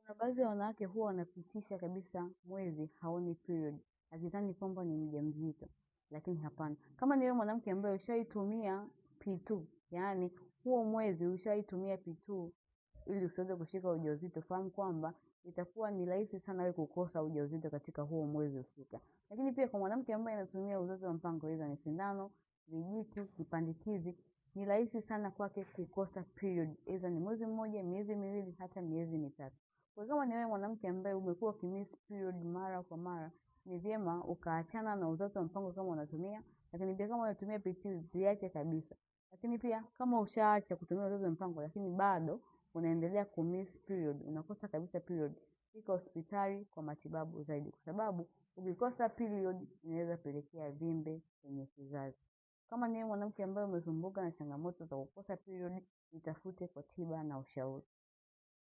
Kuna baadhi ya wanawake huwa wanapitisha kabisa mwezi haoni period, akizani kwamba ni mjamzito, lakini hapana. Kama ni wewe mwanamke ambaye ushaitumia P2, yaani huo mwezi ushaitumia P2 ili usiweze kushika ujauzito, fahamu kwamba itakuwa ni rahisi sana wewe kukosa ujauzito katika huo mwezi husika. Lakini pia kwa mwanamke ambaye anatumia uzazi wa mpango, hizo ni sindano, vijiti, kipandikizi, ni rahisi sana kwake kukosa period, hizo ni mwezi mmoja, miezi miwili, hata miezi mitatu. Kwa kama ni wewe mwanamke ambaye umekuwa ukimiss period mara kwa mara, ni vyema ukaachana na uzazi wa mpango kama unatumia, lakini pia kama unatumia PT ziache kabisa. Lakini pia kama ushaacha kutumia uzazi wa mpango lakini bado unaendelea kumiss period, unakosa kabisa period, fika hospitali kwa matibabu zaidi, kwa sababu ukikosa period inaweza pelekea vimbe kwenye kizazi. Kama ni wewe mwanamke ambaye umesumbuka na changamoto za kukosa period, nitafute kwa tiba na ushauri.